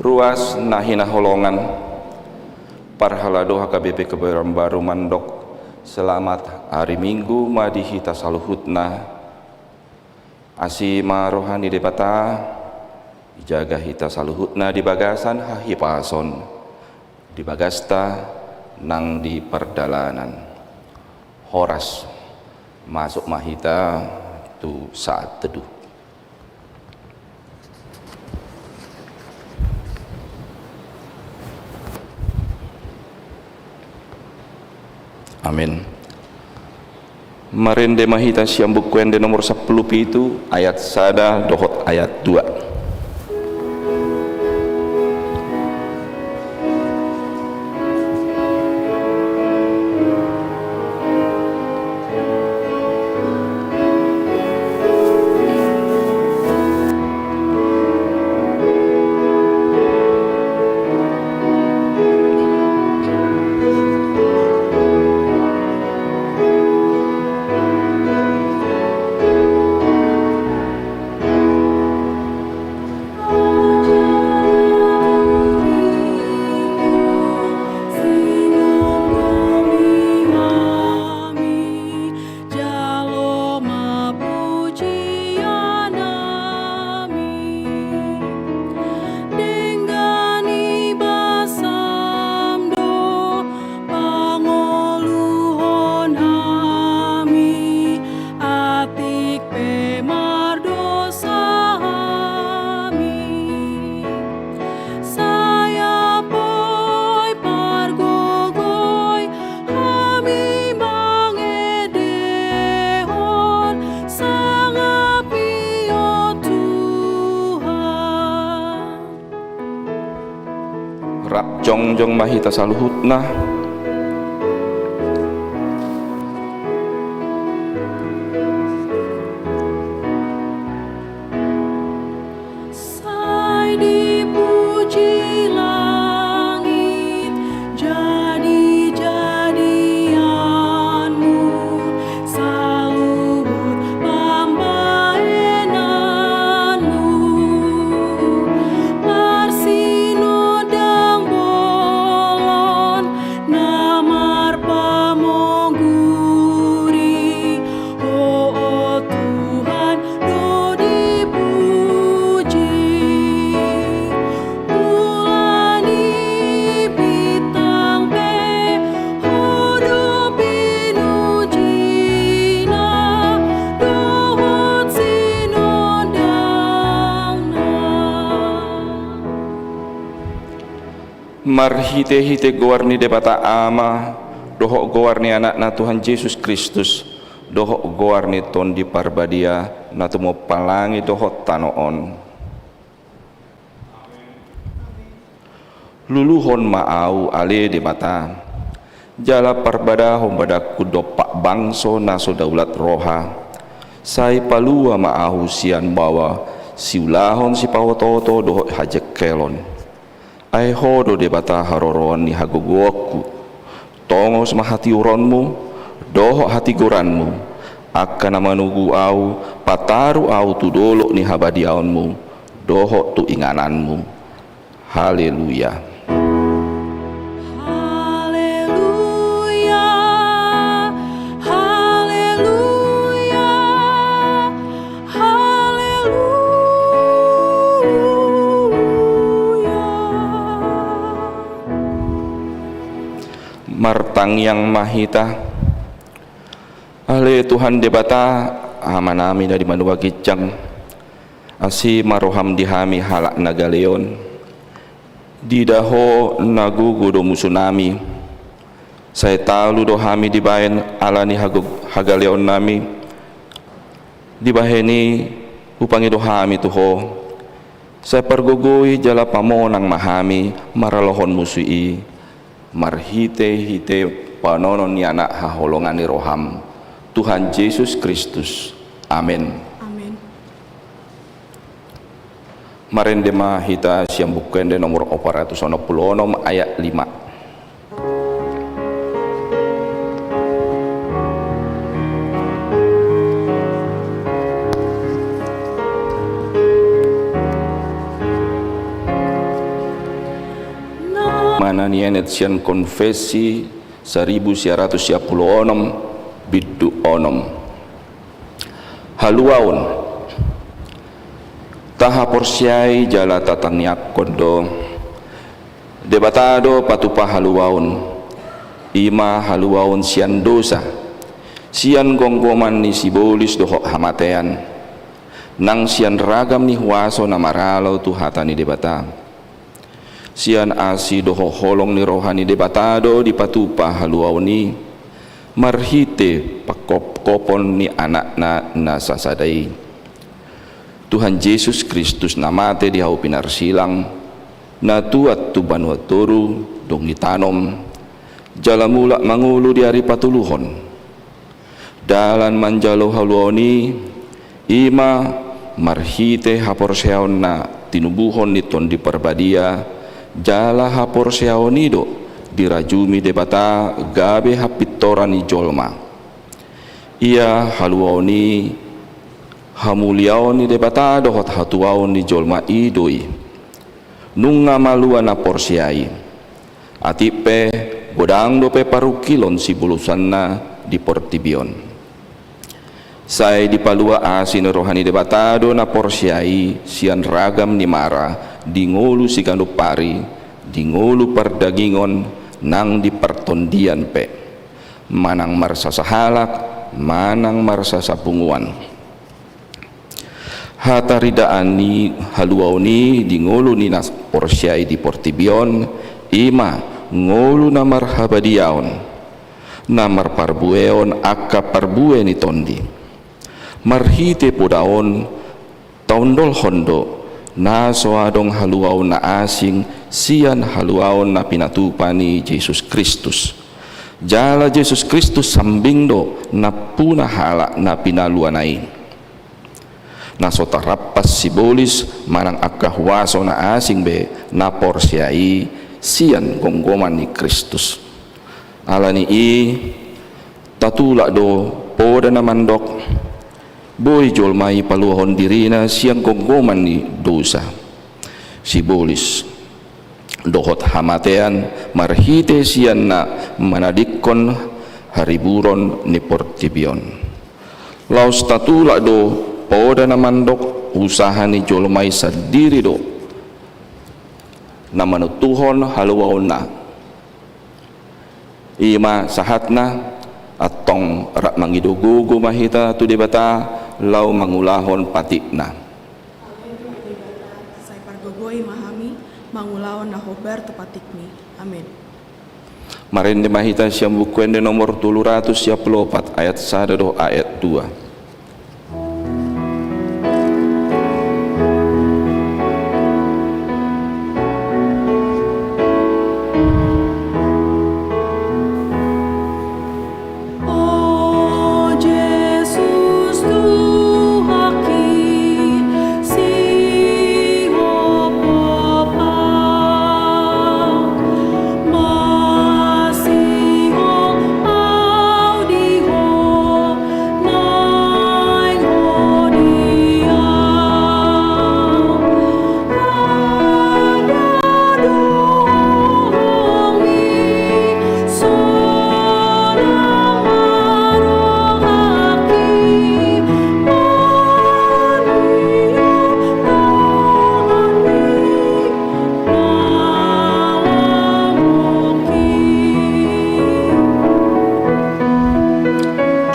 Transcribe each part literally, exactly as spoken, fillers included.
Ruas na hinaholongan, parhalado H K B P Kebayoran Baru mandok, selamat ari Minggu ma di hita saluhutna. Asi ma roha ni Debata, ijaga hita saluhutna di bagasan hahipason, di bagasta nang di pardalanan. Horas, masuk ma hita tu saat teduh. Amin. Marende ma hita sian Buku Ende nomor sampulu pitu, ayat sada dohot ayat dua. Jalo ma pujian nami, denggan i basam do pangoluhon hami, atik pe mardosa hami. Sai apoi pargogoi hami mangendehon sangap i, o Tuhan. Rap jongjong ma hita saluhutna. Sai dipuji langit jadi-jadianmu, saluhut pambahenanmu, parsinondang bolon na marpamoguri, o, o Tuhan do dipuji. Bulan i bintang pe Ho do pinujina dohot sinondangna. Marhite-hite goar ni Debata Ama, dohot goar ni Anakna Tuhan Jesus Kristus, dohot goar ni Tondi Parbadia, na tumompa langit dohot tano on. Luluhon ma ahu ale Debata, jala parbadahon badangku dompak bangso na so daulat roha. Sai palua ma ahu sian baoa siulahon sipaoto-oto dohot hajengkelon. Ai Ho do Debata haroroan ni hagogoonku. Tongos ma hatiuronmu dohot hatigoranmu, angka na manogu ahu, pataru ahu tu dolok ni habadiaonmu dohot tu ingananmu. Haleluya. Haleluya, haleluya, haleluya. Martangiang ma hita. Ale Tuhan Debata, Amanami na di banua ginjang, asi ma roham di hami halak na gale on. Diida Ho na gogo do musunami. Sai talu do hami dibahen ala ni hago-, hagaleonnami. Dibahen i hupangido hami tu Ho. Sai pargogoi jala pamonang ma hami maralohon musu i, marhitehite panaonon ni Anak haholongan ni roham, Tuhan Jesus Kristus. Amen. Amen. Marende ma hita sian Buku Ende nomor opat ratus onom pulu onom, ayat lima. Mana nienet sian Konfesi saribu sia ratus sia pulu onom, bindu onom. Haluaon. Tahaporseai jala tatangiangkon do, Debata do patupa haluaon, i ma haluaon sian dosa, sian gomgoman ni sibolis dohot hamatean, nang sian ragam ni huaso na maralo tu hata ni Debata. Sian asi dohot holong ni roha ni Debata do dipatupa haluaon i, marhite pangkophopon ni Anakna na sasada i. Tuhan Jesus Kristus na mate di hau pinarsilang, na tuat tu banua toru, dung ditanom, jala mulak mangolu di ari patoluhon. Dalan manjalo haluaon i, i ma marhite haporseaon na tinubuhon ni Tondi Parbadia, jala haporseaon i do dirajumi Debata gabe hapintoran ni jolma. Ia haluaon i, hamuliaon ni Debata dohot hatuaon ni jolma i do i. Nunga malua na porsea i. Atik pe, godang dope parungkilon sibolusanna di portibi on. Sai dipalua asi ni roha ni Debata do na porsea i sian ragam ni mara di ngolu siganup ari, di ngolu pardagingon nang di partondian pe, manang marsasahalak, manang marsasapunguan. Hataridaan ni haluaon i di ngolu ni na porsea i di portibi on, i ma ngolu na marhabadiaon, na marparbueon angka parbue ni tondi. Marhite poda on taondolhon do na so adong haluaon na asing sian haluaon na pinatupa ni Jesus Kristus. Jala Jesus Kristus sambing do nampuna halak na pinaluana i. Na so tarampas sibolis manang angka huaso na asing be na porsea i sian gomgoman ni Kristus. Ala ni i, tatulak do poda na mandok, boi jolma i paluahon dirina sian gomgoman ni dosa, sibolis, dohot hamatean marhite sian na manadingkon hariburon ni portibi on. Laos tatulak do poda na mandok, usaha ni jolma i sandiri do na manontuhon haluaonna. I ma sahatna, antong rap mangido gogo ma hita tu Debata laho mangulahon patikna. Sai pargogoi ma hami mangulahon na hombar tu patikmi. Amen. Marende ma hita sian Buku Ende nomor tolu ratus sia pulu opat, ayat sada dohot ayat dua.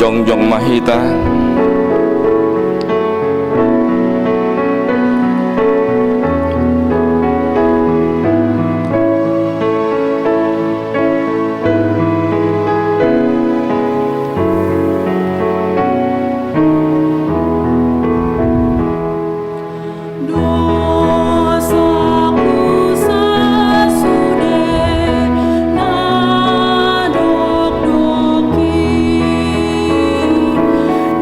Jongjong ma hita. Dosaku sasude na dokdok i,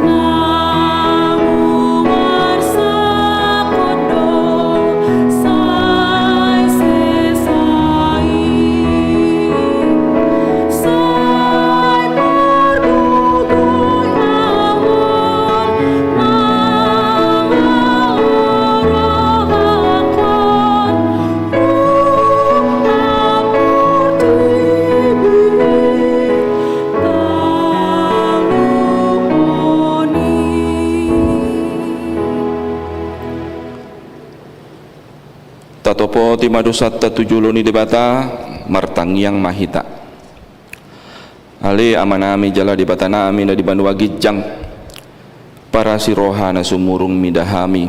na muarsangkon do sai sesa i. Sai pargogoi ahu na mangalorohon rumah portibi taluhon i. Tatopoti ma dosanta tu jolo ni Debata, martangiang ma hita. Ale Amanami jala Debatanami na di banua ginjang, parasi roha na sumurung mida hami.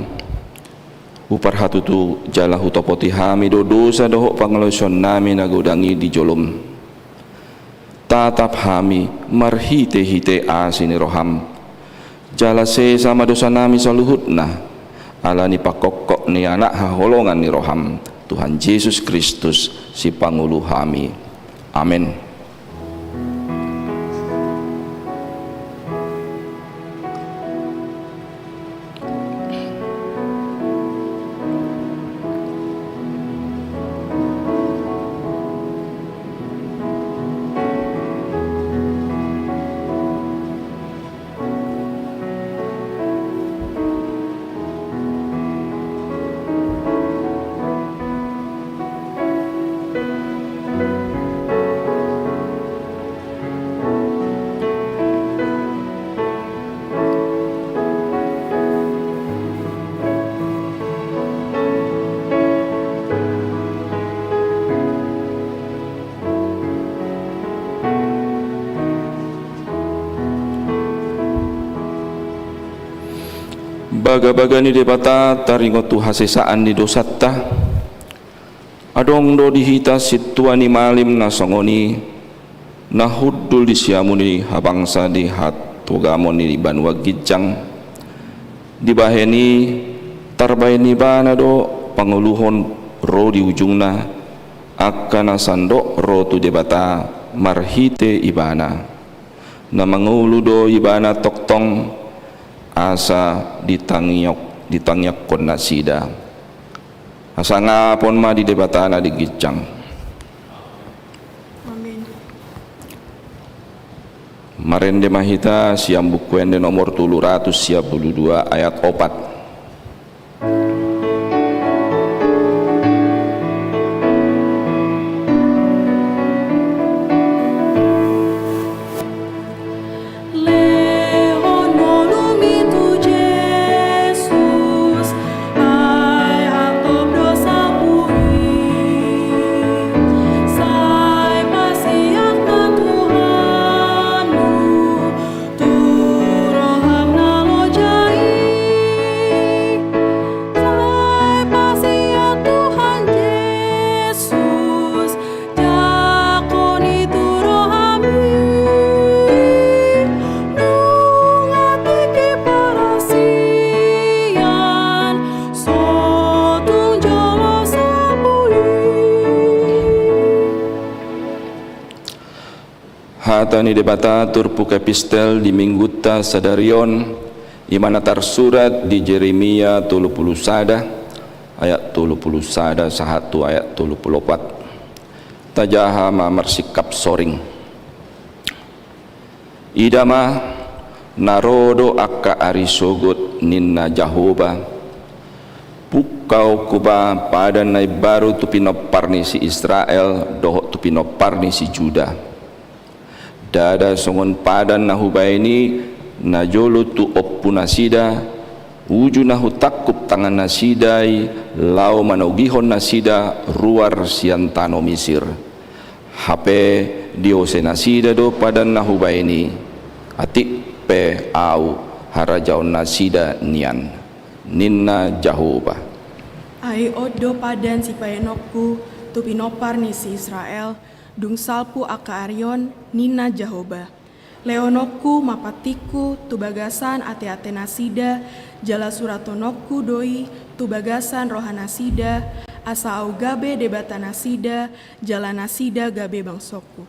Huparhatutu jala hutopoti hami do dosa dohot pangalaosionnami na godang i di jolom. Tatap hami marhitehite asi ni roham. Jala sesa ma dosanami saluhutna, ala ni pangkophop ni Anak haholongan ni roham, Tuhan Jesus Kristus, Sipangolu hami. Amen. Bagabaga ni Debata taringot tu hasesaan ni dosanta. Adong do di hita sintua ni malim na songon i, na hundul di siamun ni habangsa di hatogamon ni banua ginjang. Dibahen i, tarbahen ibana do pangoluhon ro di ujungna, angka na sandok ro tu Debata marhite ibana. Na mangolu do ibana tongtong, asa ditangiang, ditangiangkon nasida. Hasangapon ma di Debata na di ginjang. Amin. Marende ma hita sian Buku Ende nomor tolu ratus sia pulu dua ayat opat. Lehon ngolumi tu Jesus, ai hatop dosamu i. Sai pasiat ma Tuhanmu tu roham na loja i. Sai pasiat Tuhan Jesus, jangkon i tu roham i. Nunga tingki parasian, so tung jolo sapu i. Hata ni Debata turpuk epistel di Minggunta sadari on, i ma na tarsurat di Jeremia tolu pulu sada, ayat tolu pulu sada sahat tu ayat tolu pulu opat. Tajaha ma marsingkap soring. Ida ma, na ro do angka ari sogot, ninna Jahowa. Pungkaonku ma padan na imbaru tu pinompar ni si Israel dohot tu pinompar ni si Juda. Ndada songon padan na hubahen i najolo tu ompunasida, uju na hutangkup tangannasida i laho manogihon nasida ruar sian tano Misir. Hape diose nasida do padan na hubahen i. Atik, pe ahu harajaonnasida nian, ninna Jahowa. Ai on do padan sipaenonku tu pinompar ni si Israel, dung salpu angka ari on, ninna Jahowa. Lehononku ma pantingku tu bagasan ateatenasida, jala surathononku do i tu bagasan rohanasida, asa ahu gabe Debatanasida, jala nasida gabe bangsongku.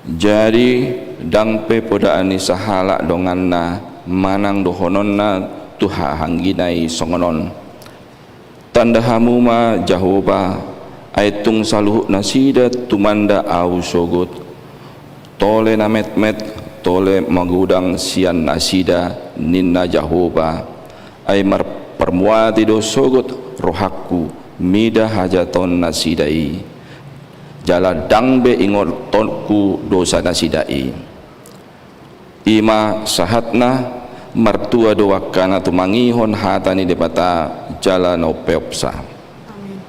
Jadi, ndang pe podaan ni sahalak donganna manang dohononna tu hahaanggina i songon on. Tanda hamu ma Jahowa, ai tung saluhut nasida tumanda ahu sogot. Tole na metmet, tole magodang sian nasida, ninna Jahowa. Ai marparmuati do sogot rohangku mida hajahaton nasida i. Jala ndang be ingotonku dosa nasida i. I ma sahatna, martua do angka na tumangihon hata ni Debata jala na umpeopsa. Amin.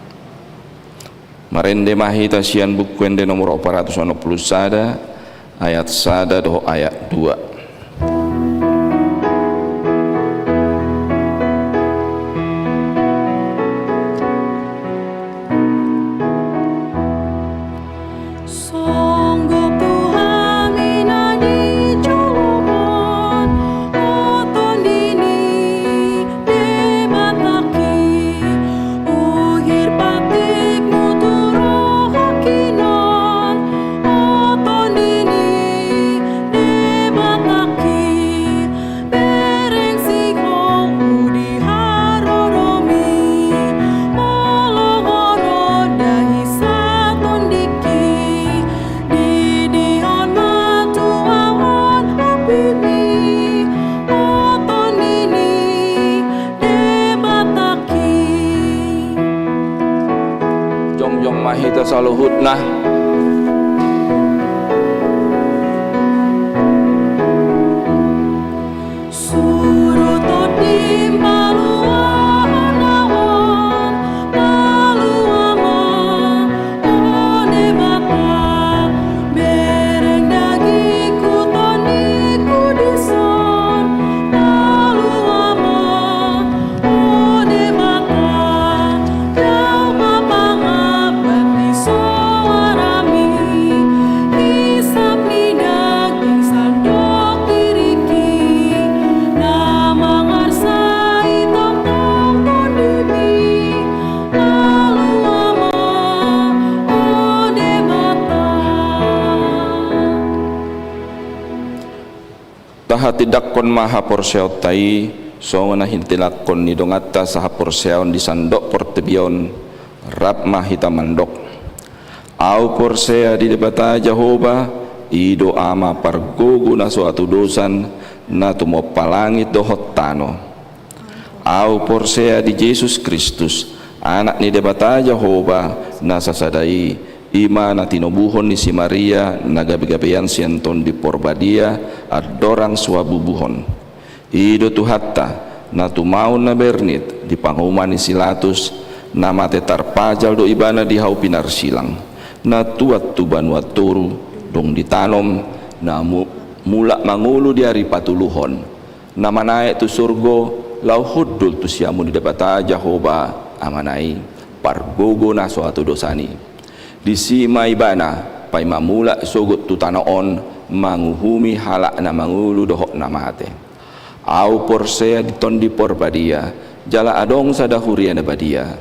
Marende ma hita sian Buku Ende nomor opat ratus onom pulu sada, ayat sada dohot ayat dua. Songgop tu hami na di joloan on, o Tondi ni Debatangki, uhir pantikmu tu rohangki non, o Tondi ni Debatangki. Bereng sihol hu di harorom i, molo ho ro dahi satondingki, didihon ma tu ahu on ampimi, o Tondi ni Debatangki. Jongjong ma hita saluhutna. Suruton di paluahon ahu on, palua ma, o Debata, bereng dagingku tondingku dison, palua ma, o Debata, dao ma pangabat ni soarami, hisap ni daging sandok diringki, na mangarsai tongtong tondimi, palua ma, o Debata. Tahatindangkon ma haporseaonta i, songon na hinahatindangkon ni donganta sahaporseaon di sandok portibi on, rap ma hita mandok. Ahu porsea di Debata Jahowa, i do Ama pargogo na so hatudosan, na tumompa langit dohot tano. Ahu porsea di Jesus Kristus, Anak ni Debata Jahowa na sasada i, i ma na tinobuhon ni si Maria na gabegabean sian Tondi Porbadia, andorang so habubuhon. I do Tuhanta, na tumaon na bernit di panguhuman ni si Latus, na mate tarpajal do ibana di hau pinarsilang, na tuat tu banua toru, dung ditanom, na mu-, mulak mangolu di ari patoluhon, na manaek tu surgo, laho hundul tu siamun ni Debata Jahowa Amana i, pargogo na so hatudosan i. Disi ma ibana, paima mulak sogot tu tano on, manguhumi halak na mangolu dohot na mate. Ahu porsea di Tondi Porbadia, jala adong sada huria na badia.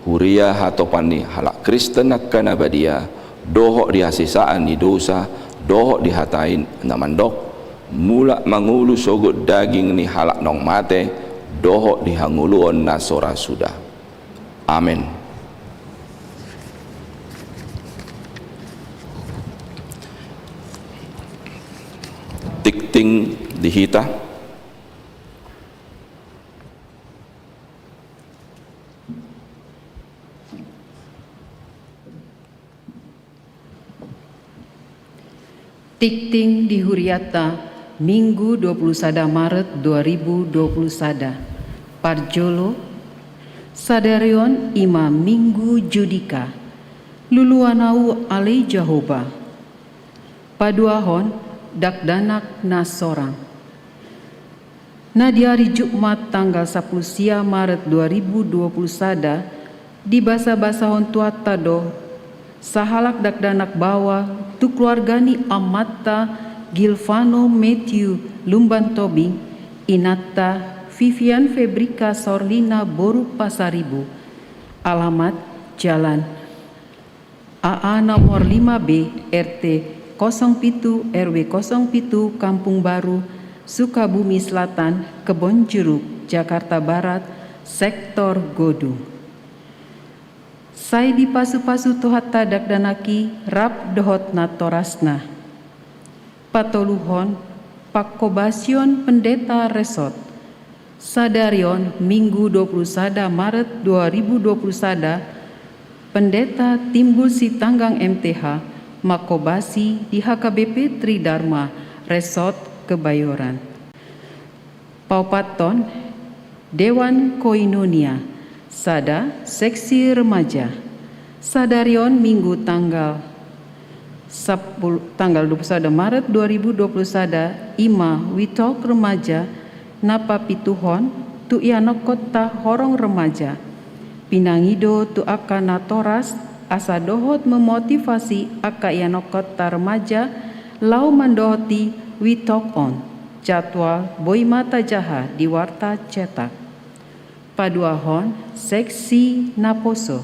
Huria hatopan ni halak Kristen angka na badia, dohot di hasesaan ni dosa, dohot di hata i na mandok, mulak mangolu sogot daging ni halak naung mate, dohot di hangoluon na so ra suda. Amen. Tingting di hita. Tingting di hurianta, Minggu dua puluh sada Maret dua ribu dua puluh sada. Parjolo, sadari on i ma Minggu Judika. Luluan ahu ale Jahowa. Paduahon, Dakdanak na sorang. Na di ari Jumat tanggal sapuluh sia Maret dua ribu dua puluh sada, dibasabasahon Tuhanta do sahalak dakdanak baoa tu keluarga ni amanta Gilvano Matthew Lumban Tobing, inanta Vivian Febrika Sorlina boru Pasaribu, alamat Jalan A A nomor lima B, R T kosong pitu, R W kosong pitu, Kampung Baru, Sukabumi Selatan, Kebon Jeruk, Jakarta Barat, Sektor Godung. Sai dipasupasu Tuhanta dakdanak i rap dohot natorasna. Patoluhon, pangkobasion pendeta resort. Sadari on, Minggu dua puluh sada Maret dua ribu dua puluh sada, Pendeta Timbul Sitanggang M T H mangkobasi di H K B P Tridharma Resort Kebayoran. Paopathon, Dewan Koinonia, sada seksi remaja. Sadari on Minggu tanggal sapuluh, tanggal dua puluh sada Maret dua ribu dua puluh sada, ima We Talk Remaja. Na papituhon, tu ianakkonta horong remaja. Pinangido tu angka natoras asa dohot memotivasi angka ianakkonta remaja laho mandohoti We Talk on. Jadwal boi ma tajaha di warta cetak. Paduahon, seksi naposo.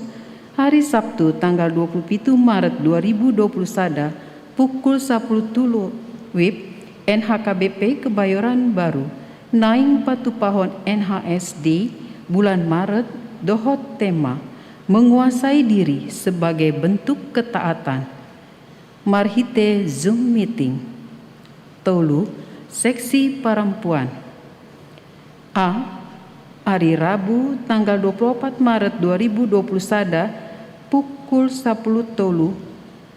Hari Sabtu tanggal dua puluh pitu Maret dua ribu dua puluh sada, pukul sapuluh tolu WIB, N H K B P Kebayoran Baru, naeng patupahon N H S D bulan Maret dohot tema menguasai diri sebagai bentuk ketaatan. Marhite Zoom meeting. Tolu, seksi perempuan. A, ari Rabu tanggal dua puluh opat Maret dua ribu dua puluh sada, pukul sapuluh tolu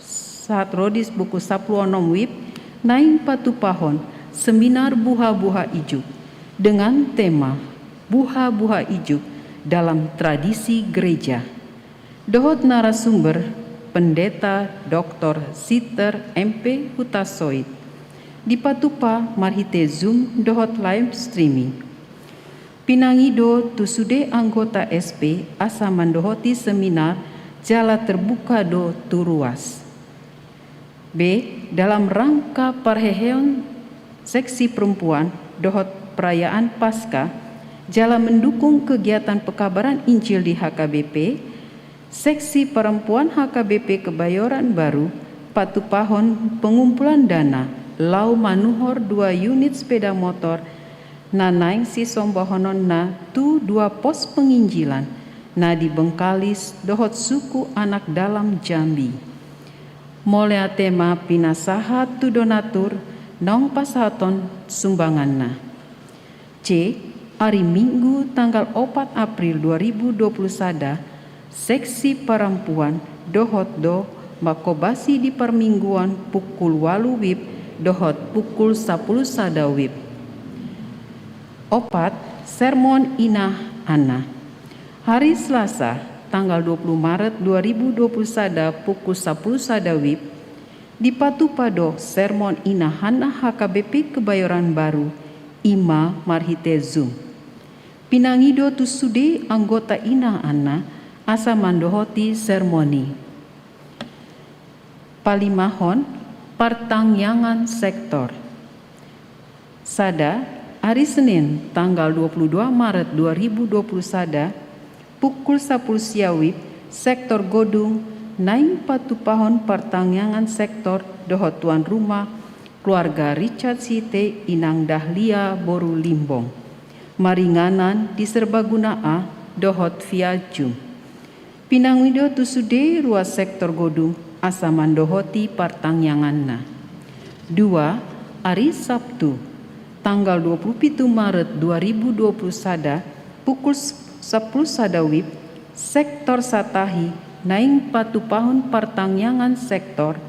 saat ro di pukul sapuluh onom WIB, naeng patupahon seminar buha-buha ijuk dengan tema Buha-buha Ijuk dalam Tradisi Gereja. Dohot narasumber, Pendeta Doktor Sitter M P Hutasoit. Dipatupa marhite Zoom dohot live streaming. Pinangido tu sude anggota S P asa mandohoti seminar jala terbuka do tu ruas. B, dalam rangka parheheon seksi perempuan dohot perayaan Paskah, jala mendukung kegiatan pekabaran Injil di H K B P, seksi perempuan H K B P Kebayoran Baru patupahon pengumpulan dana laho manuhor dua unit sepeda motor na naeng sisombahononna tu dua pos penginjilan na di Bengkalis dohot suku Anak Dalam Jambi. Mauliate ma pinasahat tu donatur naung pasahathon sumbanganna. C, ari Minggu tanggal opat April dua ribu dua puluh sada, seksi perempuan dohot do mangkobasi di parmingguon pukul ualu WIB dohot pukul sapuluh sada WIB. Opat, sermon Ina Anna. Hari Selasa, tanggal dua puluh Maret dua ribu dua puluh sada, pukul sapuluh sada WIB, dipatupa do sermon Ina Anna H K B P Kebayoran Baru, ima marhite Zoom. Pinangido tu sude anggota Ina Anna asa mandohoti sermon i. Palimahon, partangiangan sektor. Sada, ari Senin tanggal dua puluh dua Maret dua ribu dua puluh sada, pukul sapuluh sia WIB, sektor Godung naeng patupahon partangiangan sektor dohot tuan rumah keluarga Richard Sitte, Inang Dahlia boru Limbong. Maringanan di Serbaguna A dohot via Zoom. Pinangido tu sude ruas sektor Godung asa mandohoti partangianganna. Dua, ari Sabtu, tanggal dua puluh pitu Maret dua ribu dua puluh sada, pukul sapuluh sada WIB, sektor Satahi naeng patupahon partangiangan sektor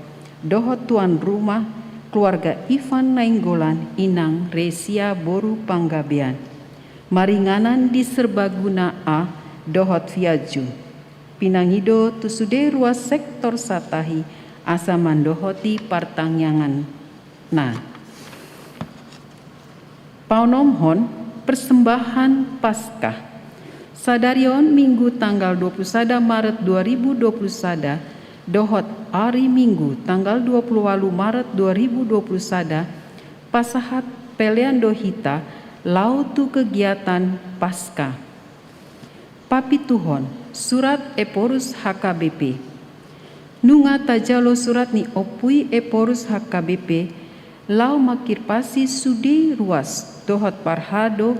dohot tuan rumah keluarga Ivan Nainggolan, Inang Resia boru Panggabean. Maringanan di Serbaguna A dohot via Zoom. Pinangido tu sude ruas sektor Satahi asa mandohoti partangianganna. Paonomhon, persembahan Paskah. Sadari on Minggu tanggal dua puluh sada Maret dua ribu dua puluh sada, dohot ari Minggu tanggal dua puluh walu Maret dua ribu dua puluh sada, pasahat pelean do hita laho tu kegiatan Paskah. Papituhon, surat Ephorus H K B P. Nunga tajalo surat ni Ompu i Ephorus H K B P, laho mangkirpasi sude ruas dohot parhalado,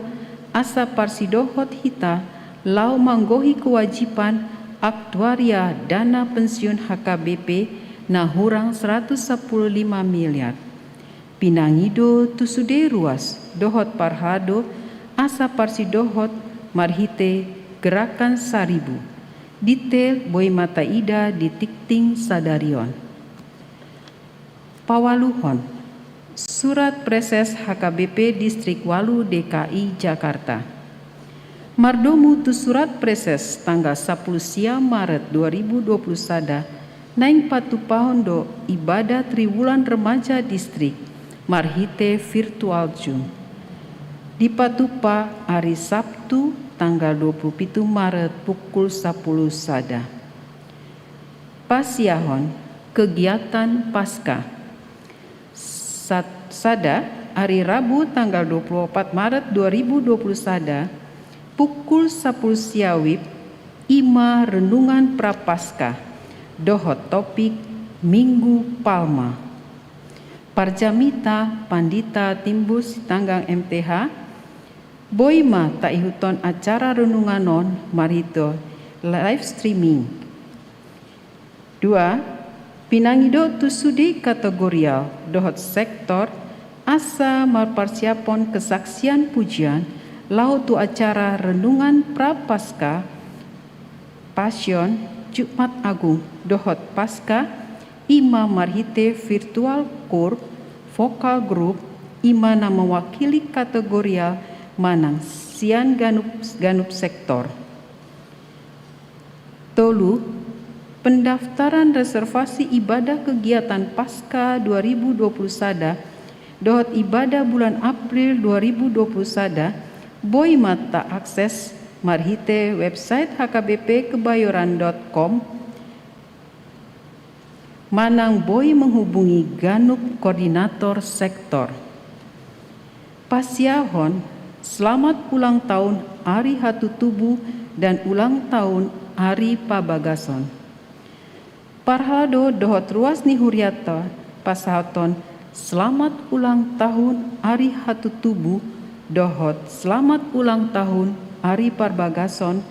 asa parsidohot hita laho manggohi kewajiban aktuaria dana pensiun H K B P na hurang seratus sapuluh lima miliar. Pinangido tu sude ruas dohot parhalado asa parsidohot marhite Gerakan Saribu. Detail boi ma taida di tingting sadari on. Paualuhon, surat Praeses H K B P Distrik walu D K I Jakarta. Mardomu tu surat Praeses tanggal sapuluh sia Maret dua ribu dua puluh sada, naeng patupahon do ibadah triwulan remaja distrik marhite virtual Zoom. Dipatupa ari Sabtu tanggal dua puluh pitu Maret pukul sapuluh sada. Pasiahon kegiatan Paskah. Sat-, sada, ari Rabu tanggal dua puluh opat Maret dua ribu dua puluh sada, pukul sapuluh sia WIB, i ma renungan Prapaskah dohot topik Minggu Palma. Parjamita Pandita Timbul Sitanggang M T H, boi ma taihuthon acara renungan on marhite live streaming. Dua, pinangido tu sude kategorial dohot sektor asa marparsiaphon kesaksian pujian laho tu acara renungan Prapaskah, Passion, Jumat Agung dohot Paskah, i ma marhite virtual koor, vokal grup, i ma na mewakili kategorial manang sian ganup, ganup sektor. Tolu, pendaftaran reservasi ibadah kegiatan Paskah dua ribu dua puluh sada dohot ibadah bulan April dua ribu dua puluh sada boi ma taakses marhite website H K B P kebayoran dot com, manang boi menghubungi ganup koordinator sektor. Pasiahon selamat ulang tahun ari hatutubu dan ulang tahun ari parbagason. Parhalado dohot ruas ni huriata pasahathon selamat ulang tahun ari hatutubu dohot selamat ulang tahun ari parbagason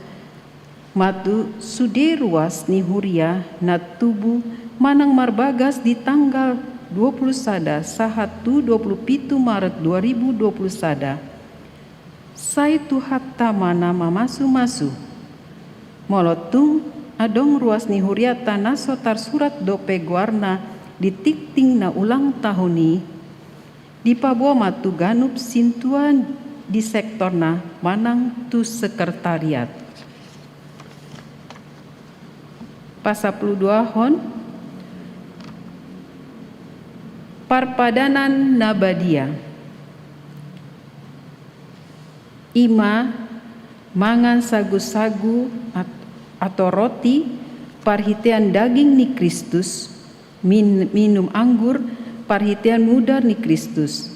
ma tu sude ruas ni huria na tubu manang marbagas di tanggal dua puluh sada sahat tu dua puluh pitu Maret dua ribu dua puluh sada. Sai Tuhanta ma na mamasu-masu. Molo tung adong ruas ni huriata na so tarsurat dope goarna di tingting na ulang tahun i, dipaboa ma tu ganup sintua di sektorna manang tu sekretariat. Pasapuluduahon, parpadanan na badia. I ma mangan sagu-sagu at-, atau roti parhitean daging ni Kristus, min-, minum anggur parhitean mudar ni Kristus.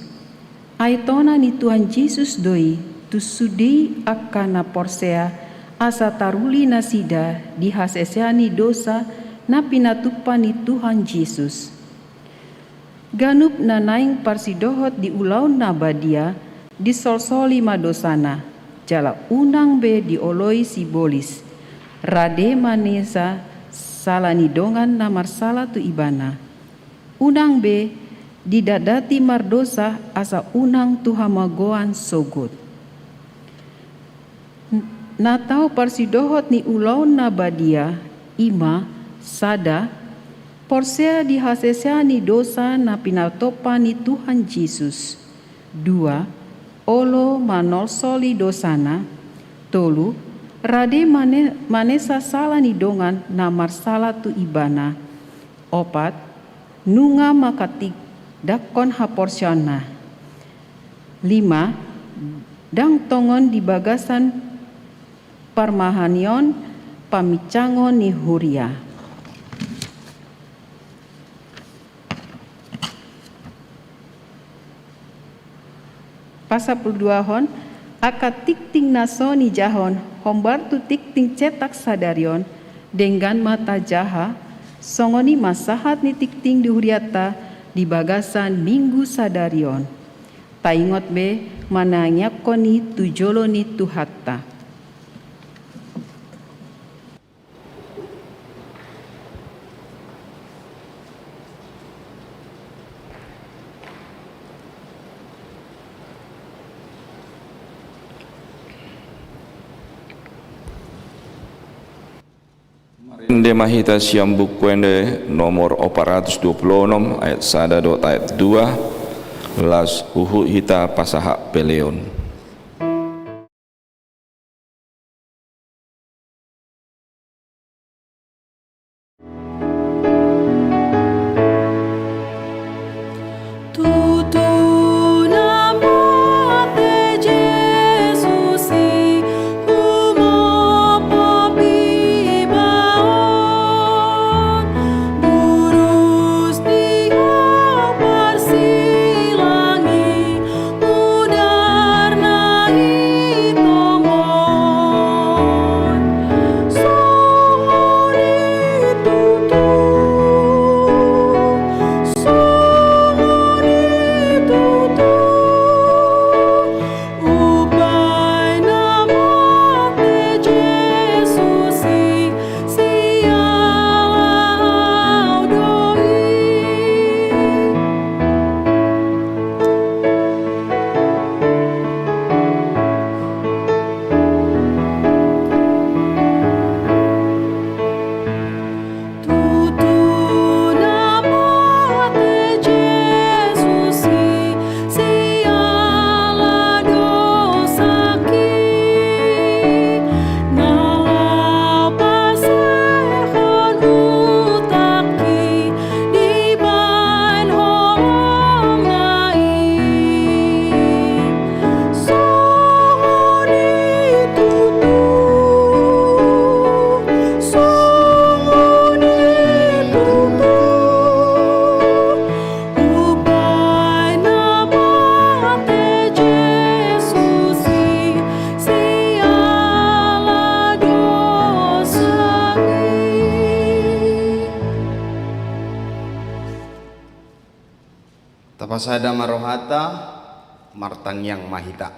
Ai tona ni Tuhan Jesus do i tu sude angka na porsea, asa taruli nasida di hasesea ni dosa na pinatupa ni Tuhan Jesus. Ganup na naeng parsidohot di ulaon na badia, disolsoli ma dosana, jala unang be dioloi sibolis, rade manesa sala ni dongan na marsala tu ibana. Unang be didatdati mardosa asa unang tu hamagoan sogot. N-, na tau parsidohot ni ulaon na badia, i ma, sada, porsea di hasesea ni dosa na pinatupa ni Tuhan Jesus. Dua, olo manolsoli dosana. Tolu, rade mane-, manesa sala ni dongan na marsala tu ibana. Opat, nunga manghatindanghon haporseaonna. Lima, Ndang tongon di bagasan parmahanion pamincangon ni huria. Pasampuluduahon, angka tingting na so nijahon hombar tu tingting cetak sadari on, denggan ma tajaha, songon i ma sahat ni tingting di hurianta di bagasan minggu sadari on. Taingot be manangiangkon i tu jolo ni Tuhanta. Marende ma hita sian Buku Ende nomor opat ratus dua puluh onom, ayat sada dohot ayat dua, laos huhut hita pasahat peleon. Tutu na mate Jesus i, humopop iba on, burus di ompar silang i, mudarna i tongon. Songon i tutu, songon i tutu, umbaen na mate Jesus i, siala Au do i. Tutu na mate Jesus i, siala dosak i, na laho pasehon utak i, dibaen holongna i. Songon i tutu, songon i tutu, umbaen na mate Jesus i, siala dosak i. Tapasada ma rohanta, martangiang ma hita.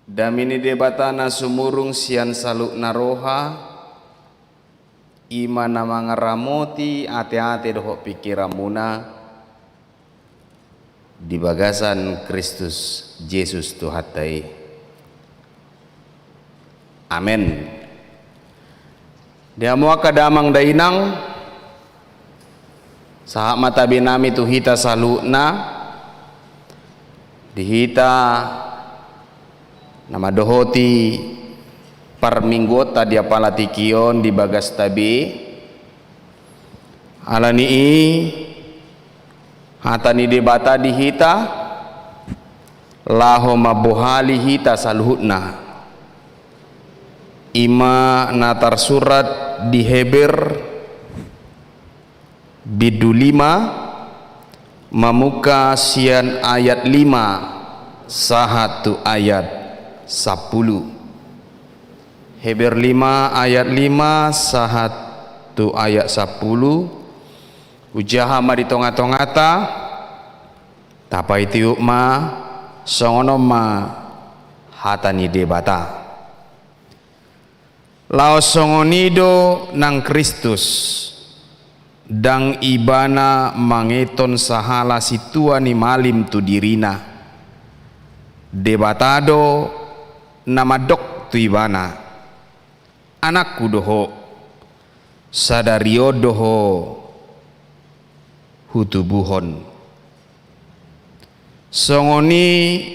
Dame ni Debata na sumurung sian saluhutna roha, i ma na mangaramoti ateate dohot pingkiranmuna di bagasan Kristus Jesus Tuhanta i. Amen. Di hamu angka damang dainang, sahat ma tabe nami tu hita saluhutna, di hita na mandohoti parmingguonta di apala tingki on di bagas tabe. Alani i, hata ni Debata di hita, laho mambohali hita saluhutna. I ma na tarsurat di Heber, bindu lima, mamungka sian ayat lima sahat tu ayat sampulu. Heber lima ayat lima sahat tu ayat sampulu. Hujaha ma di tonga-tongata, tapaihut ma, songon on ma hata ni Debata. Laos songon i do nang Kristus, ndang Ibana mangeton sahala sintua ni malim tu dirina. Debata do na mandok tu Ibana: Anakku do ho, sadari on do ho hutubuhon. Songon i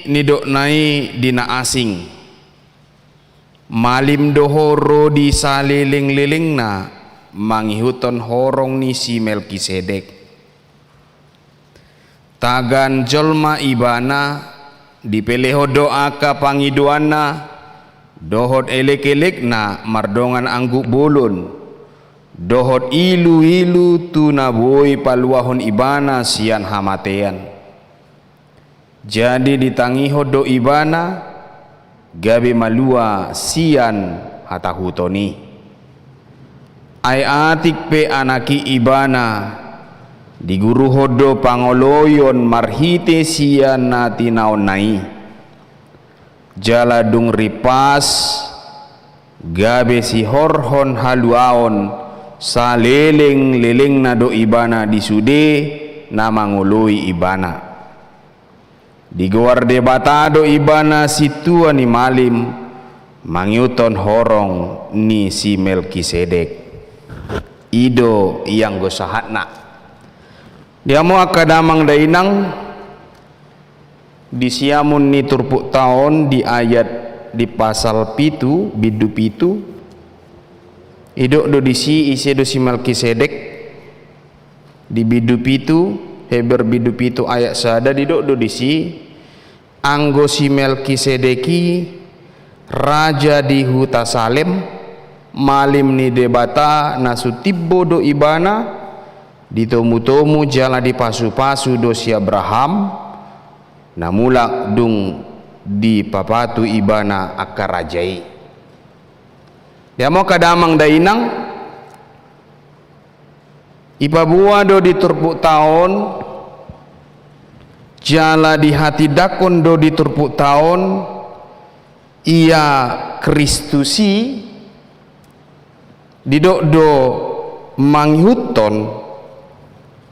nidokna i di na asing: Malim do ho ro di salelenglelengna mangihuthon horong ni si Melkisedek. Tagan jolma Ibana, Dipelehon do angka pangidoanna dohot elek-elekna mardongan anggup bolon dohot ilu-ilu tu na boi paluahon ibana sian hamatean. Jadi ditangihon do ibana gabe malua sian hatahuton i. Ai atik pe anak i ibana, diguruhon do pangoloion marhite sian na tinaonna i. Jala dung rimpas, gabe sihorhon haluaon saleleng-lelengna do ibana di sude na mangoloi ibana. Digoar Debata do ibana sintua ni malim, mangihuthon horong ni si Melkisedek. I do ianggo sahatna. Di hamu angka damang dainang, di siamun ni turpukta on di ayat di pasal pitu, bindu pitu, didok do disi ise do si Melkisedek. Di bindu pitu, Heber bindu pitu ayat sada didok do disi, anggo si Melkisedek i raja di huta Salem, malim ni Debata na sun timbo do ibana, ditomu-tomu jala dipasu-pasu do si Abraham, na mulak dung dipapatu ibana angka raja i. Di hamu angka damang dainang, dipaboa do di turpukta on, jala dihatindangkon do di turpukta on, ia Kristus i, didok do mangihuthon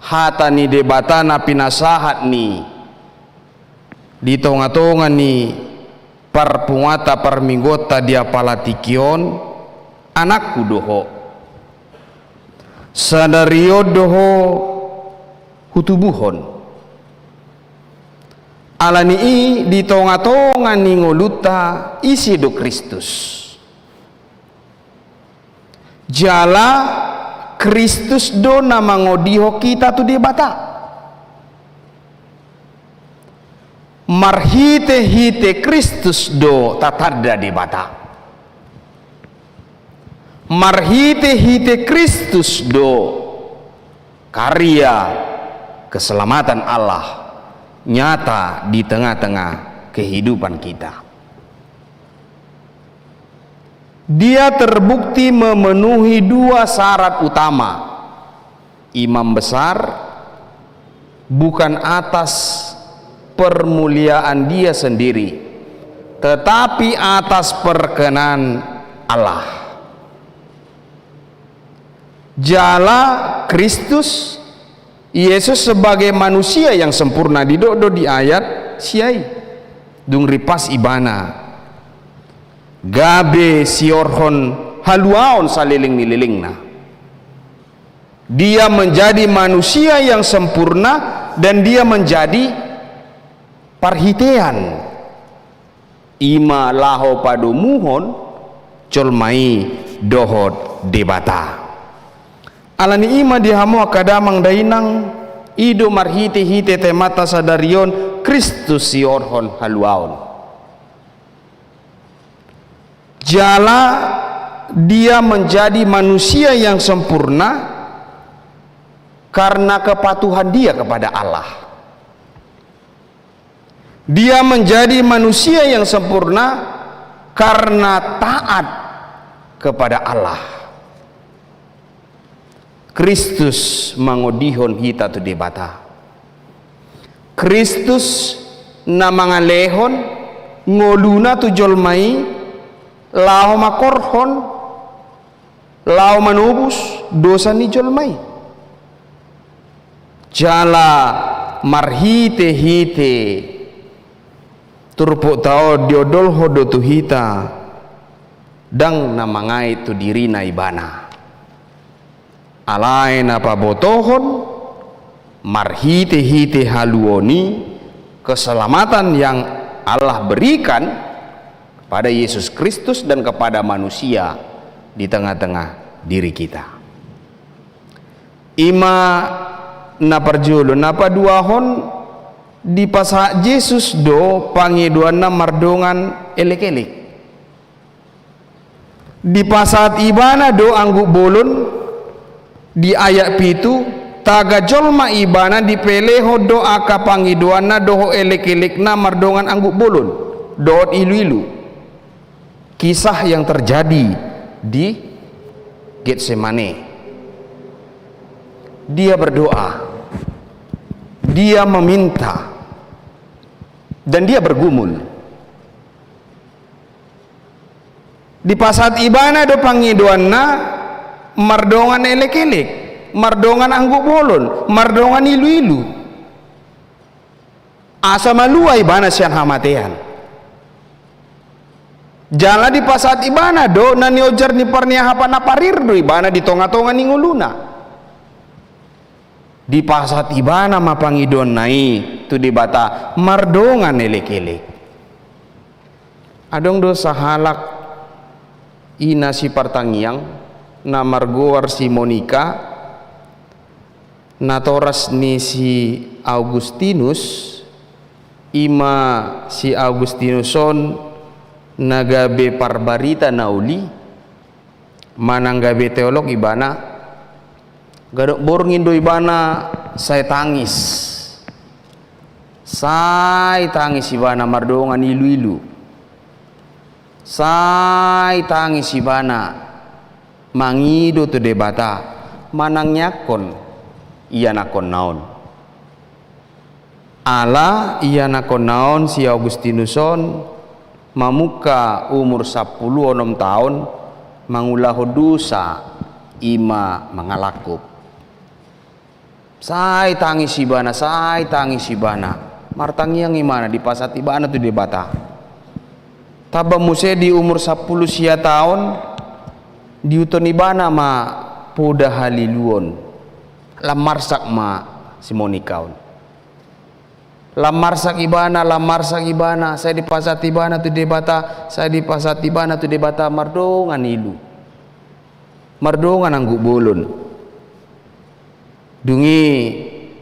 hata ni Debata na pinasahat ni di tonga-tonga ni parpunguanta parmingguonta di apala tingki on, anakku do ho. Sadari on do ho hutubuhon. Ala ni i di tonga-tonga ni ngolunta ise do Kristus. Jala Kristus do na mangodihon hita tu Debata. Marhite-hite Kristus do tatanda Debata. Marhite-hite Kristus do karya keselamatan Allah nyata di tengah-tengah kehidupan kita. Dia terbukti memenuhi dua syarat utama. Imam besar bukan atas permuliaan dia sendiri, tetapi atas perkenan Allah. Jala Kristus Yesus sebagai manusia yang sempurna, didok do di ayat sia i. Dung rimpas ibana, gabe sihorhon haluaon saleleng ni lelengna. Dia menjadi manusia yang sempurna dan dia menjadi parhitean. I ma laho padomuhon jolma i dohot Debata. Ala ni i ma di hamu angka damang dainang, i do marhite-hite temanta sadari on Kristus sihorhon haluaon. Jala dia menjadi manusia yang sempurna karena kepatuhan dia kepada Allah. Dia menjadi manusia yang sempurna karena taat kepada Allah. Kristus mangodihon hita tu Debata. Kristus na mangalehon ngoluna tu jolma i laho mangkorhon laho manobus dosa ni jolma i. Jala marhite-hite turpukta on diondolhon do tu hita ndang na mangait tu dirina ibana. Alai na pabotohon marhite-hite haluaon i keselamatan yang Allah berikan pada Yesus Kristus dan kepada manusia di tengah-tengah diri kita. I ma na parjolo, na paduahon, Dipasahat Jesus do pangidoanna mardongan elek-elek. Dipasahat ibana do angguk bolon, di ayat pitu, taga jolma ibana dipelehon do angka pangidoanna dohot elek-elekna mardongan angguk bolon, dohot ilu-ilu. Kisah yang terjadi di Getsemane. Dia berdoa, dia meminta, dan dia bergumul. Dipasahat ibana do pangidoanna mardongan elek-elek, mardongan angguk bolon, mardongan ilu-ilu. Asa malua ibana sian hamatean. Jala dipasahat ibana do na niojar ni parniahapan na parir do ibana di tonga-tonga ni ngoluna. Dipasahat ibana ma pangidoanna i tu Debata mardongan elek-elek. Adong do sahalak ina sipartangiang na margoar si Monika, natoras ni si Augustinus, ima si Augustinus on na gabe parbarita na uli, manang gabe teolog ibana, ganup borngin do ibana sai tangis. Sai tangis ibana mardongan ilu-ilu. Sai tangis ibana mangido tu Debata manangiangkon ianakkonna on. Ala ianakkonna on si Augustinus on mamungka umur sampulu onom taon mangulahon dosa ima mangalangkup. Sai tangis ibana, sai tangis ibana. Martangiang ibana, dipasahat ibana tu Debata. Tamba muse di umur sampulu sia taon, diihuthon ibana ma poda haliluon. Lam marsak ma si Monika on. Lam marsak ibana, lam marsak ibana, sai dipasahat ibana tu Debata, sai dipasahat ibana tu Debata mardongan ilu. Mardongan angguk bolon. Dung i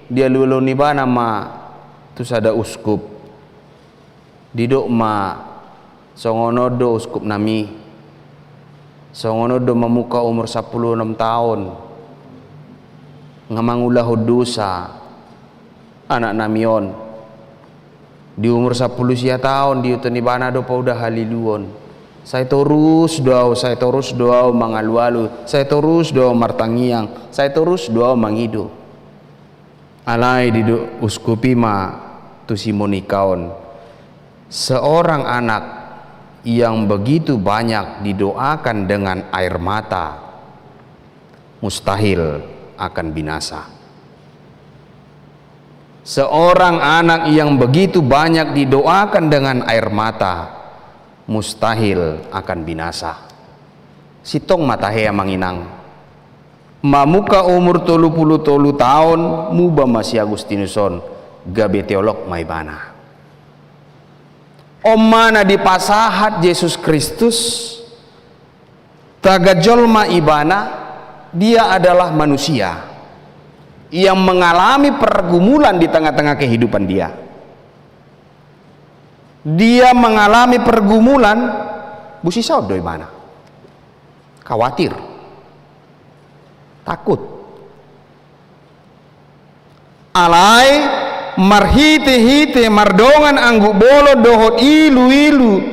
dialualuhon ibana ma tu sada uskup. Didok ma, songon on do uskup nami. Songon on do mamungka umur sampulu onom taon. Nga mangulahon dosa anak nami on. Di umur sampulu sia taon diihuthon ibana do poda haliluon. Sai torus do au, sai torus do au mangalualu, sai torus do au martangiang, sai torus do au mangido. Alai didok uskup i ma tu si Monika on, seorang anak yang begitu banyak didoakan dengan air mata, mustahil akan binasa. Seorang anak yang begitu banyak didoakan dengan air mata, mustahil akan binasa. Sintong ma tahe, amang inang. Mamungka umur tolu pulu tolu taon, muba ma si Agustinus on, gabe teolog ma ibana. On ma na dipasahat Jesus Kristus, taga jolma ibana, dia adalah manusia yang mengalami pergumulan di tengah-tengah kehidupan dia. Dia mengalami pergumulan, busisaon do ibana. Khawatir. Takut. Alai marhite-hite mardongan angguk bolon dohot ilu-ilu,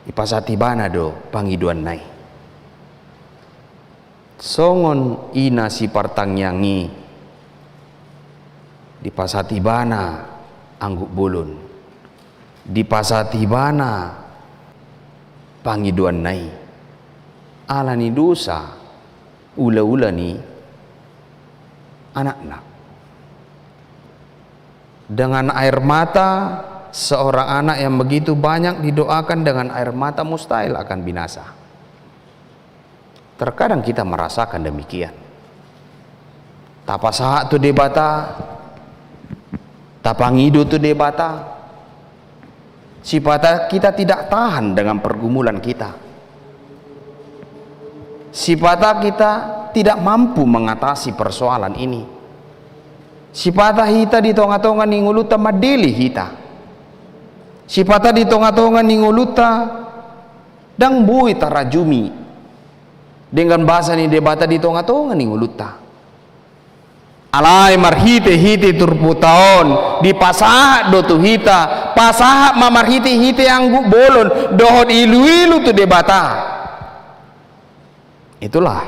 dipasahat ibana do pangidoanna i. Songon ina sipartangiang i, dipasahat ibana angguk bolon. Dipasahat ibana pangidoanna i ala ni dosa ulaula ni anakna. Dengan air mata, seorang anak yang begitu banyak didoakan dengan air mata mustahil akan binasa. Terkadang kita merasakan demikian. Tapasahat tu Debata, tapangido tu Debata, sipata kita tidak tahan dengan pergumulan kita. Sipata kita tidak mampu mengatasi persoalan ini. Sipata hita di tonga-tonga ni ngolunta mandele hita. Sipata di tonga-tonga ni ngolunta ndang boi tarajumi denggan basa ni Debata di tonga-tonga ni ngolunta. Alai marhite-hite turpukta on dipasahat do tu hita, pasahat ma marhite-hite anggup bolon dohot ilu-ilu tu Debata. Itulah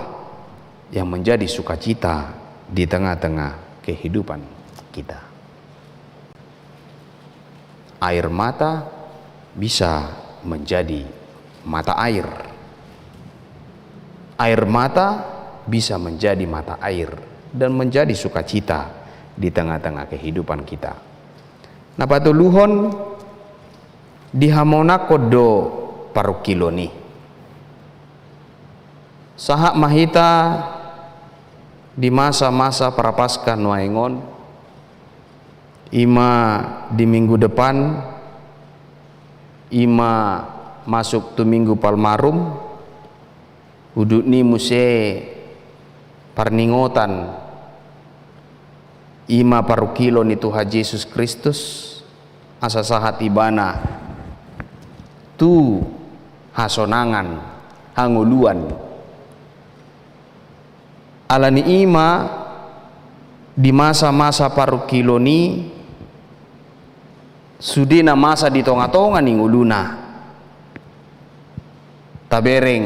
yang menjadi sukacita di tengah-tengah kehidupan kita. Air mata bisa menjadi mata air. Air mata bisa menjadi mata air dan menjadi sukacita di tengah-tengah kehidupan kita. Na patoluhon, dihamonangkon do parungkilon i. Sahat ma hita di masa-masa Prapaskah nuaeng on, i ma di minggu depan, i ma masuk tu Minggu Palmarum, udut ni muse parningotan, i ma parungkilon ni Tuhan Jesus Kristus, asa sahat ibana tu hasonangan, hangoluan. Alani i ma di masa-masa parungkilon i, sude na masa di tonga-tonga ni ngoluna, tabereng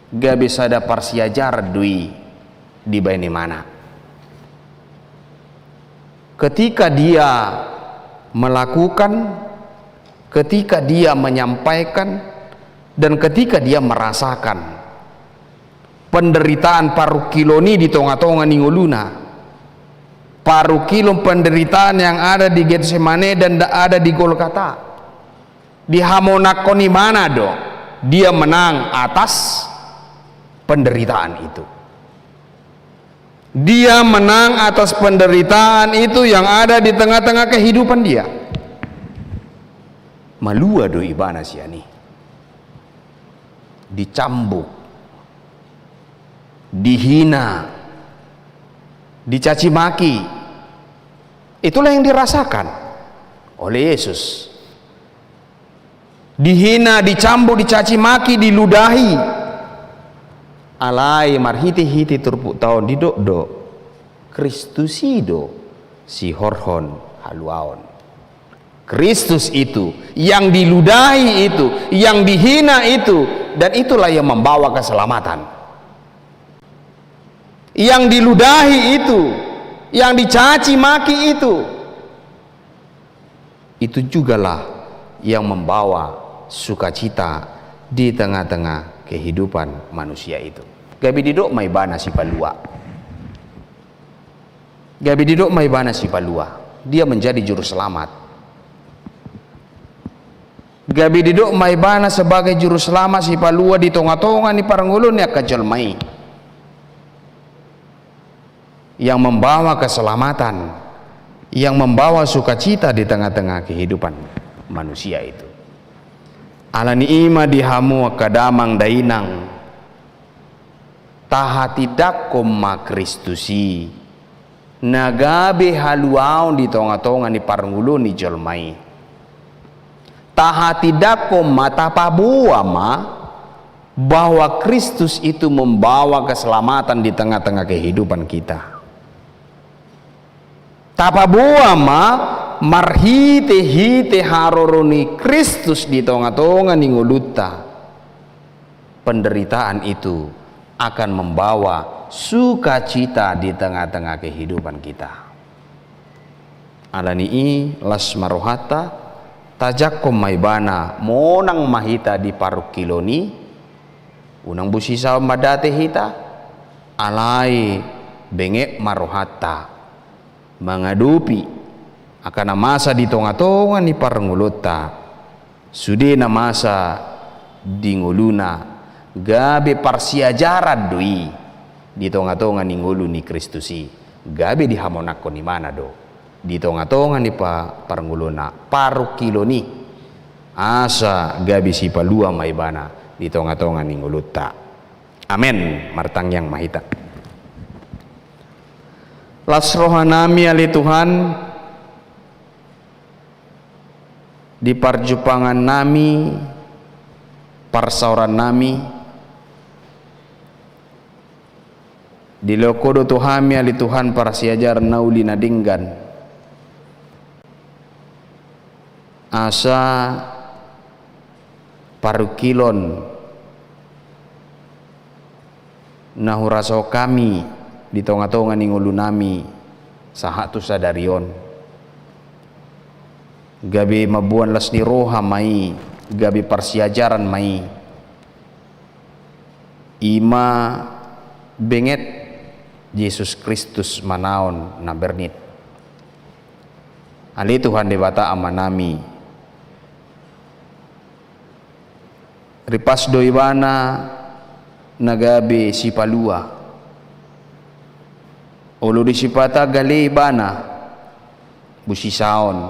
gabe sada parsiajaran do i dibaen ibana. Ketika dia melakukan, ketika dia menyampaikan, dan ketika dia merasakan penderitaan parungkilon i di tonga-tonga ni ngoluna, parungkilon penderitaan yang ada di Getsemane dan ada di Golgata, dihamonangkon ibana do dia menang atas penderitaan itu. Dia menang atas penderitaan itu yang ada di tengah-tengah kehidupan dia. Malua do ibana sian i. Dicambuk, dihina, dicaci maki. Itulah yang dirasakan oleh Yesus. Dihina, dicambuk, dicaci maki, diludahi. Alai marhite-hite turpukta on didok do, Kristus i do sihorhon haluaon. Kristus itu, yang diludahi itu, yang dihina itu, dan itulah yang membawa keselamatan. Yang diludahi itu, yang dicaci maki itu, itu jugalah yang membawa sukacita di tengah-tengah kehidupan manusia itu. Gabe didok ma ibana sipalua. Gabe didok ma ibana sipalua. Dia menjadi juru selamat. Gabe didok ma ibana sebagai juru selamat sipalua di tonga-tonga ni parngoluon ni angka jolma i, yang membawa keselamatan, yang membawa sukacita di tengah-tengah kehidupan manusia itu. Alani i ma di hamu angka damang dainang, tahatindangkon ma Kristus i, na gabe haluaon di tonga-tonga ni parngoluon ni jolma i. Tahatindangkon ma, tapaboa ma, bahwa Kristus itu membawa keselamatan di tengah-tengah kehidupan kita. Tapaboa ma, marhite-hite haroro ni Kristus di tonga-tonga ni ngolunta, penderitaan itu akan membawa sukacita di tengah-tengah kehidupan kita. Alani i, las ma rohanta, tajangkon ma ibana, monang ma hita di parungkilon i. Unang boi sisaon mandate hita, alai benget ma rohanta mangadopi angka na masa di tonga-tonga ni parngoluonta. Sude na masa di ngoluna gabe parsiajaran do i di tonga-tonga ni ngolu ni Kristus i, gabe dihamonangkon ibana do di tonga-tonga ni pa-, parngoluonna parungkilon i, asa gabe sipalua ma ibana di tonga-tonga ni ngolunta. Amen. Martangiang ma hita. Las rohanami ale Tuhan, di parjumpangan nami, parsaoran nami, dilehon Ho do tu hami ale Tuhan parsiajaran na uli na denggan. Asa parungkilon na hurasahon hami di tonga-tonga ni ngolunami sahat tu sadari on. Gabe mamboan las ni roha ma i, gabe parsiajaran ma i. I ma benget Jesus Kristus manaon na bernit. Ale Tuhan Debata Amanami, ripas do Ibana na gabe sipalua. Olo di sipata gale Ibana, busisaon,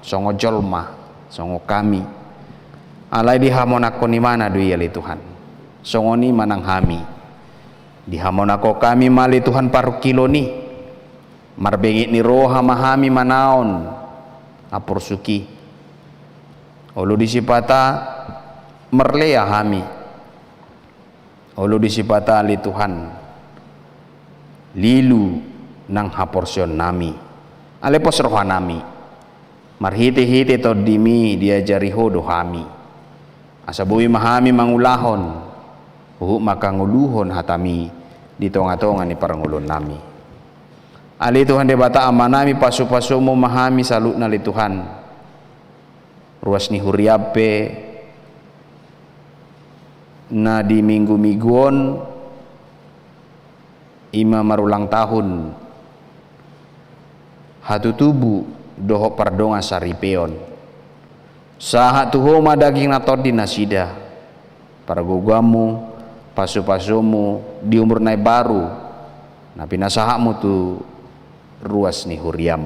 songon jolma, songon hami. Alai dihamonangkon Ibana do i ale Tuhan. Songon i ma nang hami. Dihamonangkon hami ma ale Tuhan parungkilon i. Marbenget ni roha ma hami manaon haporsuk i. Olo di sipata marlea hami. Olo di sipata ale Tuhan, lilu nang haporseaonnami. Alai pos rohanami. Marhite-hite Tondimi diajari Ho do hami. Asa boi ma hami mangulahon, huhut mangkangoluhon hatami di tonga-tonga ni parngoluonnami. Ale Tuhan Debata Amanami, pasu-pasuMu ma hami saluhutna ale Tuhan. Ruas ni huriaM pe na di minggu-minggu on i ma marulang tahun hatutubu dohot pardongan saripeon. Sahat tu Ho ma daging na tondi nasida, pargogoanMu, pasu-pasuMu di umur na imbaru na pinasahatMu tu ruas ni huriaM.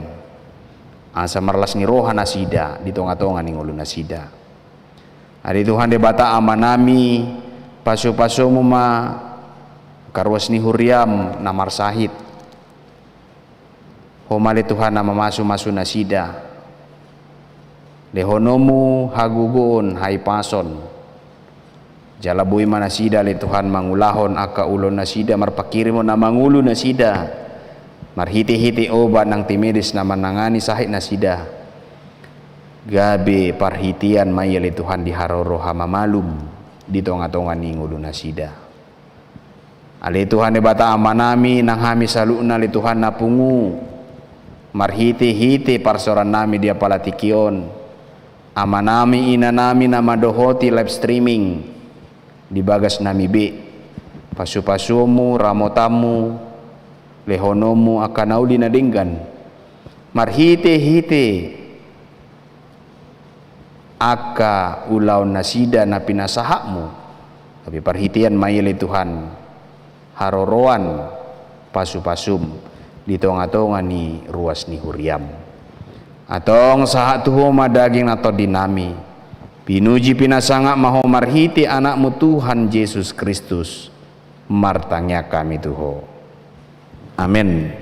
Asa marlas ni roha nasida di tonga-tonga ni ngolu nasida. Ale Tuhan Debata Amanami, pasu-pasuMu ma angka ruas ni huriaM na marsahit. Ho ma ale Tuhan na mamasu-masu nasida. LehononMu hagogoon, hahipason. Jala boi ma nasida ale Tuhan mangulahon angka ulaon nasida, marpangkirimon na mangolu nasida. Marhite-hite obat nang tim medis na manangani sahit nasida. Gabe parhitean ma i ale Tuhan di haroro hamamalum di tonga-tonga ni ngolu nasida. Ale Tuhan Debata Amanami, nang hami saluhutna ale Tuhan na pungu, marhite-hite parsaorannami di apala tingki on, amanami inanami na mandohoti live streaming di bagasnami be, pasu-pasuonmu, ramotanmu, lehononmu angka na uli na denggan, marhite-hite angka ulaon nasida na pinasahatmu, tapi parhitean ma i ale Tuhan, haroroan pasu-pasum di tonga-tonga ni ruas ni huriam. Antong sahat tu ho ma daging na tondinami, pinuji pinasangap ma ho marhite anakmu Tuhan Jesus Kristus, martangiang hami tu ho. Amen.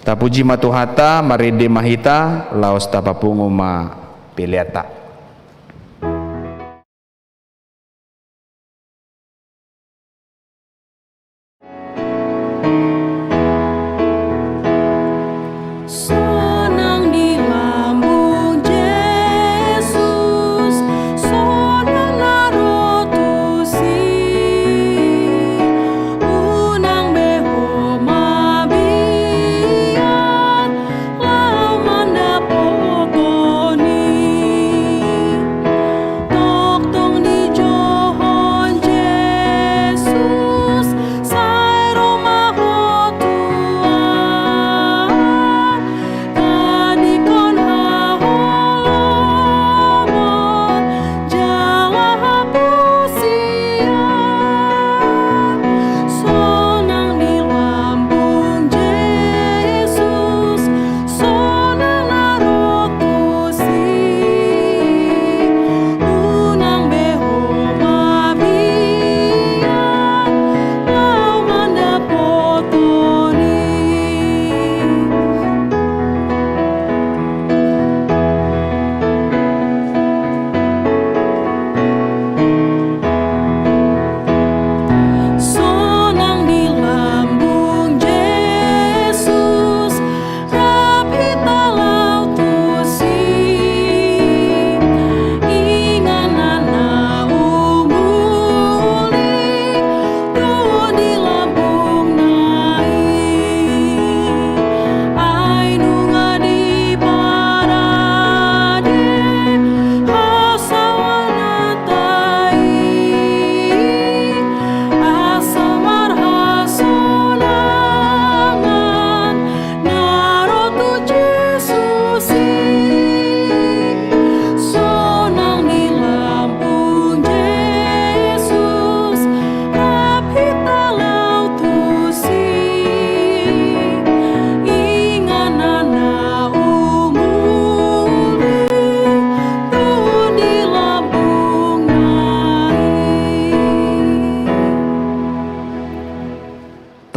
Tapuji ma Tuhanta, marende ma hita, laos tapapungu ma peleanta. Sonang di lambung Jesus, sonang na ro tusi, unang be ho mabiar, laho mandapothon i.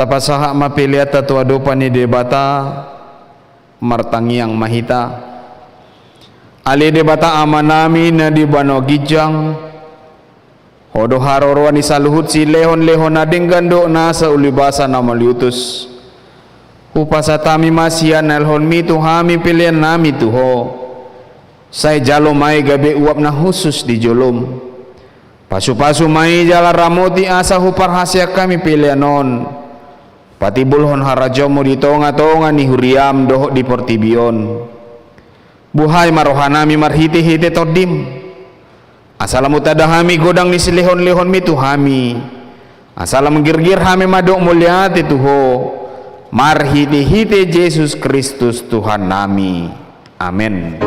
Tapasahat ma peleanta tu adopan ni Debata. Martangiang ma hita. Ale Debata Amanami na di banua ginjang, Ho do haroroan ni saluhut silehonlehon na denggan dohot nasa ulibasa na mauliutus. Hupasahat hami ma sian na nilehonMi tu hami peleannami tu Ho. Sai jalo ma i gabe uap na hushus di joloM. Pasupasu ma i jala ramoti asa huparhaseang hami pelean on. Patimbulhon harajaonMu di tongatonga ni huriaM dohot di portibi on. Buhai ma rohanami marhitehite TondiM. Asa lam tanda hami godang ni silehonlehonMi tu hami. Asa lam girgir hami mandok mauliate tu Ho. Marhitehite Jesus Kristus Tuhannami. Amen.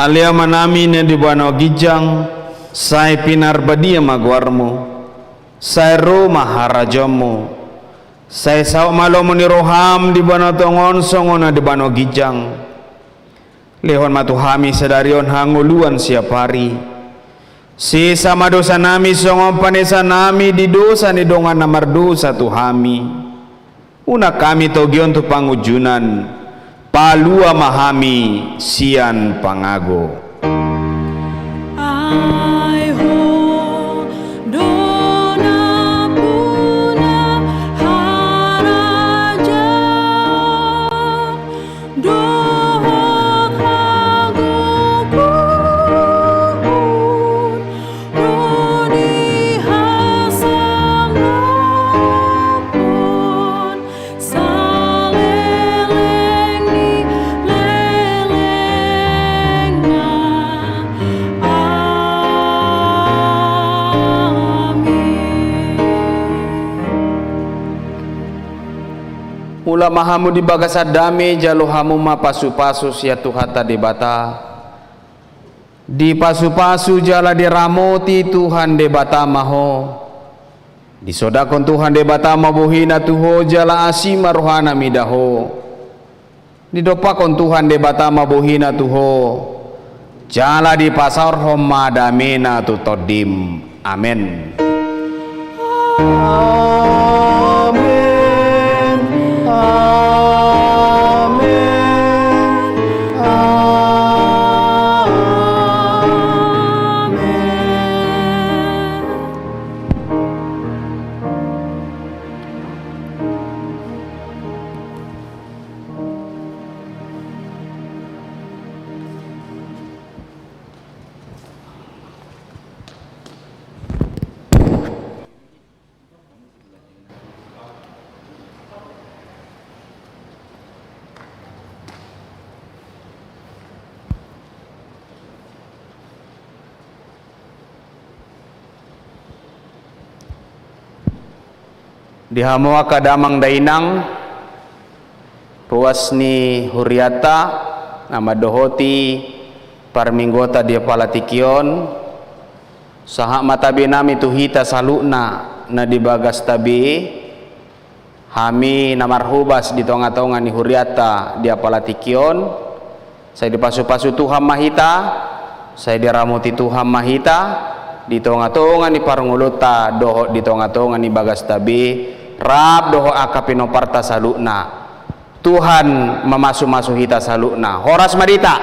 Ale Amanami na di banua ginjang, sai pinarbadia ma goarMu, sai ro ma harajaonMu, sai saut ma lomo ni rohaM di banua tonga on songon na di banua ginjang. Lehon ma tu hami sadari on hangoluan siapari. Sesa ma dosanami songon panesanami di dosa ni dongan na mardosa tu hami. Unang hami togihon tu pangunjunan, palua ma hami sian pangago. Ai Ho do nampuna harajaon dohot hagogoon, ro di hasangapon saleleng ni lelengna. Amin. Mulak ma hamu di bagasan dame, jalo hamu ma pasupasu sian Tuhanta Debata. Dipasupasu jala diramoti Tuhan Debata ma ho. Disodangkon Tuhan Debata ma bohiNa tu ho jala asi ma rohaNa mida ho. Didompakkon Tuhan Debata ma bohiNa tu ho, jala dipasaorhon ma dameNa tu tondim. Amen. Amen. Amen. Amen. Di hamu angka damang dainang, ruas ni hurianta na mandohoti parmingguonta di apala tingki on, sahat ma tabenami tu hita saluhutna na di bagas tabe, hami na marhobas di tongatonga ni hurianta di apala tingki on, sai dipasupasu Tuhan ma hita, sai diramoti Tuhan ma hita, di tongatonga ni parngoluonta dohot di tongatonga ni bagas tabe, rap dohot angka pinomparta saluhutna. Tuhan mamasumasu hita saluhutna. Horas ma di hita.